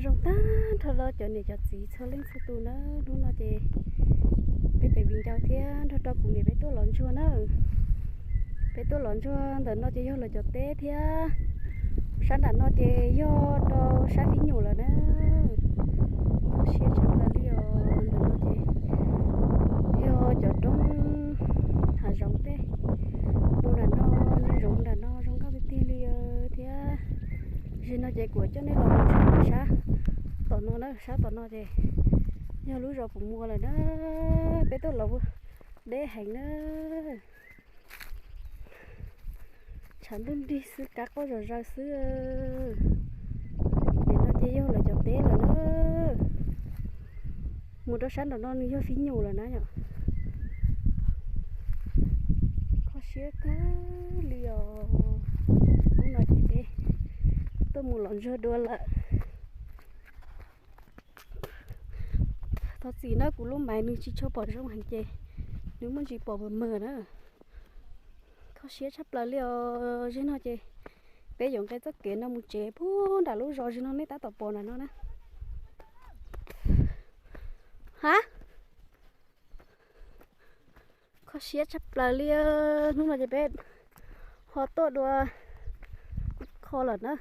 Zoo tag nrho los cov niam cov txiv txhua leej txhua tus na, hnub no ces peb cov viv ncaus thiab nrog rau kuv niam peb tuaj los ntsuag na. Peb tuaj los ntsuag ntawm no ces yog lawv cov teb thiab, sab nram no ces yog rau sab Fib Nyuj lawm na. Kho siab tshaj plaws li os, ntawm no ces yog cov roob hav zoov tej, mus nram no, ntsia zoov nram no zoo nkauj tiag tiag li thiab. Zaum no ces kuv coj nej los mus sab tom no na, sab tom no ces yog lub zos Pus Muas lawm na. Peb tuaj los deb heev na. Tshav ntuj nrig xwb, kab qaub zom zaws xwb. Nim no ces yog lawv cov teb lawm na. Mus rau sab nram no nws yog Fib Nyuj lawm na yom. Kho siab kawg li os. Hnub no ces peb tuaj mus los ntsuag dua lawm. Thov txim na, kuv lub maiv nws tsis tshua pom zoo heev ces nws muaj ntsis pom mawg mawg na. Kho siab tshaj plaws li os. Zaum no ces peb yuav nqe txoj kev no mus tsev puag nram lub zos zaum no nej tab tom pom nram no na. Ha, kho siab tshaj plaws li. Hnub no ces peb ho tuaj dua kho lawm na.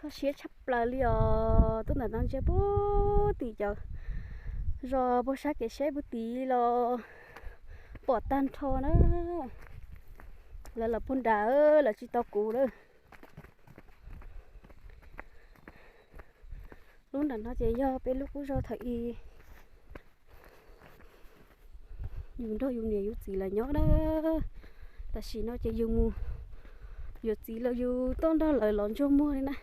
Kho siab tshaj plaws li os. Tuaj ntawm no ntsia puag tim cov zos puag sab kev saib puag tid los pom tag nrho na. Lawv los puag nrad, lawv tsis tau kuv lawm. Lub nram no ces yog peb lub qub zos thaum ub yus nrog yus niam yus txiv lawv nyob na. Tam sim no ces yus mus yuav txiv los yus tuaj nrog lawv los ntsuag muag li na.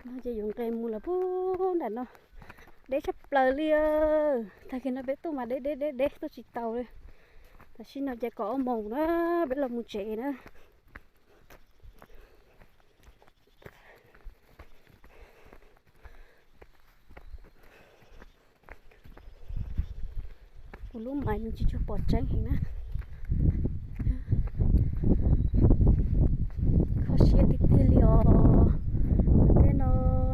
No ces yus nqes mus lawm puag nram no, deb tshaj plaws li. Tag kis no peb tuaj mas deb deb deb deb tuaj tsis tau li. Tam sim no ces kaum ob moos na, peb los mus tsev na. Kuv lub maiv nws tsis tshua pom tseeb heev na. Kho siab tiag tiag li os. Tej no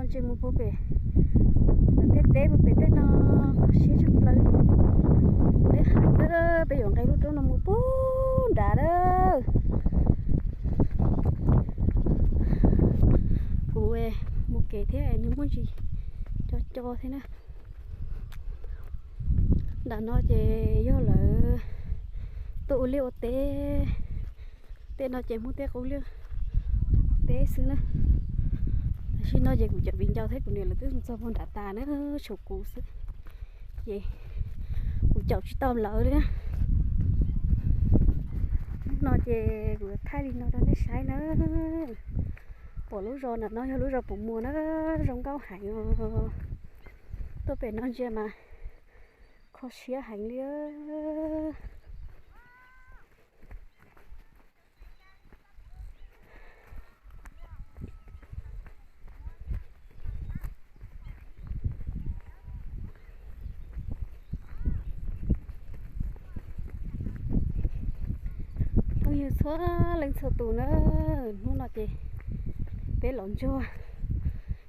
ntsia mus puag pem, tej teb puag pem tej no kho siab tshaj plaws li. Deb heev, peb yuav nqe lub roob no mus puag nrad lawm. Kuv mus kev thiab nws muaj ntsis co co thiab na. Nram no ces yog lawv tuaj ua liaj ua teb. Tej no ces Hmoob teb qub liaj teb xwb na. Tam sim no ces kuv cov viv ncaus thiab kuv niam lawv twb txog puag nrad tas na, tshuav kuv xwb. Ces kuv caum tsis tau lawv li na. Hnub no ces kuv thaij li no rau nej saib na. Pom lub zos nram no yog lub zos Pus Muas na, zoo nkauj heev os. Tuaj pem no ntsia mas kho siab heev li. Phooj ywg txhua leej txhua tus na, hnub no ces peb los ntsuag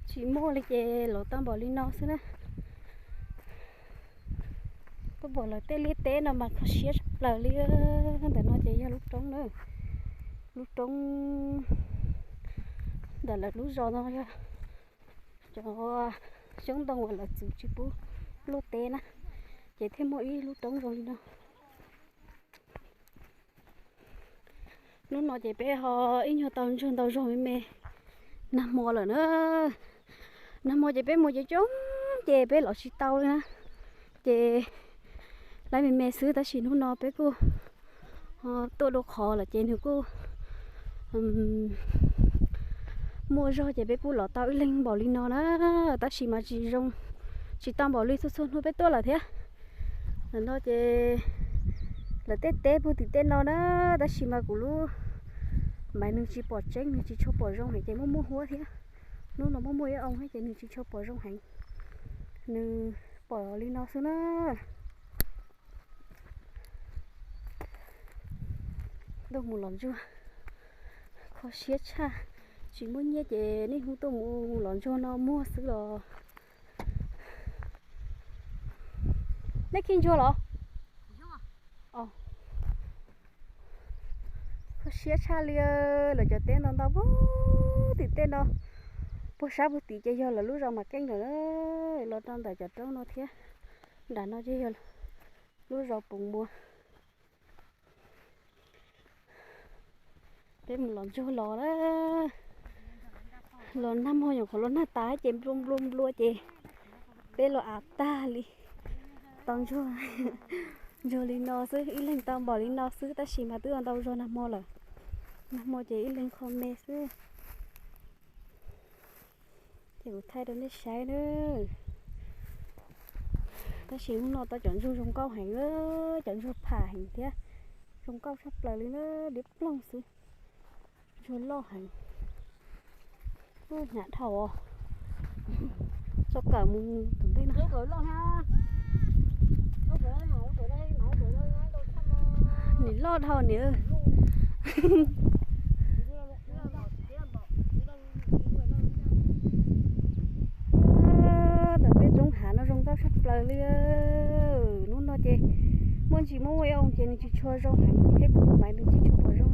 tsis muaj li ces los tau npaum li no xwb na. Tuaj pom lawv tej liaj teb no mas kho siab tshaj plaws li. Ntawm no ces yog lub roob na, lub roob ntawm lawv lub zos no yog cov xyoob ntoo uas lawv txwv tsis pub luaj teb na, ces thiaj muaj ib lub roob zoo li no. Hnub no ces peb ho ib nyuag tau ntsuag ntau zog me me nag hmo lawm na. Nag hmo ces peb mus ces coob ces peb los tsis tau li na, ces lawv me me xwb. Tab sis hnub no peb kuj tuaj dua qhov lawm ces nws kuj muaj zog ces peb kuj los tau ib leeg npaum li no na. Tab sis mas tsis zoo, tsis tau npaum li txhua txhua hnub peb tuaj lawm thiab. Ntawm no ces lawv tej teb puag tim tej no na, tab sis mas kuv lub maiv nws tsis pom tseeb, nws tsis tshua pom zoo heev ces muaj muaj huab thiab. Hnub no muaj muaj ib oo thiab ces nws tsis tshua pom zoo heev, nws pom li no xwb na. Tuaj mus los ntsuag Kho siab tshaj, tsis muaj nyiaj ces niaj hnub tuaj mus los ntsuag no muag xwb los. Nej khi ntsuag los? Kho siab tshaj li, lawv cov teb ntau ntau puag tim tej no, puag sab puag tim ces yog lawv lub zos Mas Keej lawm, los rau ntawm cov roob no thiab. Nram no ces yog lub zos Poos Muas. Peb mus los ntsuag los na, los nag hmo nyuam qhuav los nag tas ces nplua nplua nplua ces peb los av tag li. Tau ntsuag, ntsuag li no xwb, ib leeg tau npaum li no xwb tab sis mas twb ua ntau zog nag hmo lawm. Nag hmo ces ib leeg qho me xwb. Ces kuv thaij rau nej saib na. Tab sis hnub no tau cov ntsuag zoo nkauj heev, cov ntsuag pham heev thiab, zoo nkauj tshaj plaws li na, diab ploog xwb. Ntsuag loj heev. Hnyav dhau os. Txhob kawm mus tus ntej no. Nim loj dhau niam. Ntawm tej roob hav no zoo nkauj tshaj plaws li. Hnub no ces muaj ntsis muaj ua ib oo ces nws tsis tshua zoo heev thiab kuv tus maiv nws tsis tshua pom zoo.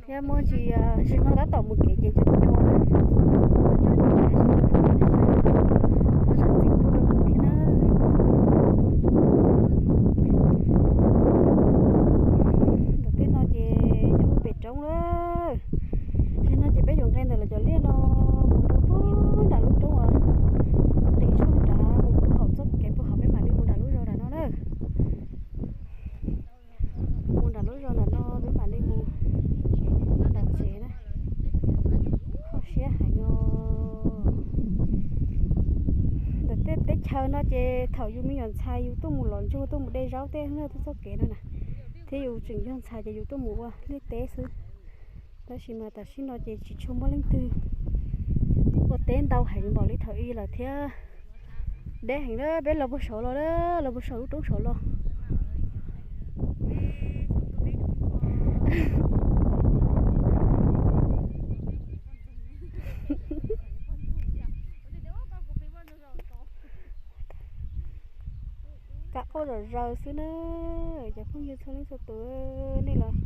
Thiab muaj ntsis, zaum no tab tom mus kev ces cov cov na, cov cov no tab sis no zoo nkauj tshaj plaws, zam txim pub rau kuv thiab na. Ntawm tej no ces nyob pem roob lawm. Zaum no ces peb yuav nqe ntawm lawv cov liaj no mus rau puag nram lub roob uas nqis zog nrad mus puag hauv txoj kev puag hauv peb mam li mus nram lub zos nram no na. Mus nram lub zos nram no peb mam li mus nram tsev na. Kho siab heev os. Ntawm tej teb chaws no ces thaum yus me nyuam ntxhais yus tuaj mus lov ntsuag tuaj mus de zaub tej na, tuaj txoj kev no na, thiab yus tseem yog ntxhais ces yus tuaj mus ua liaj teb xwb. Tab sis mas tam sim no ces tsis tshua muaj leej twg ua teb ntau heev npaum li thaum ub lawm thiab. Deb heev na, peb los puag saud los, los puag saum lub roob saud los. Kab qauj zom zaws xwb na, cov phooj ywg txhua leej txhua tus, nej los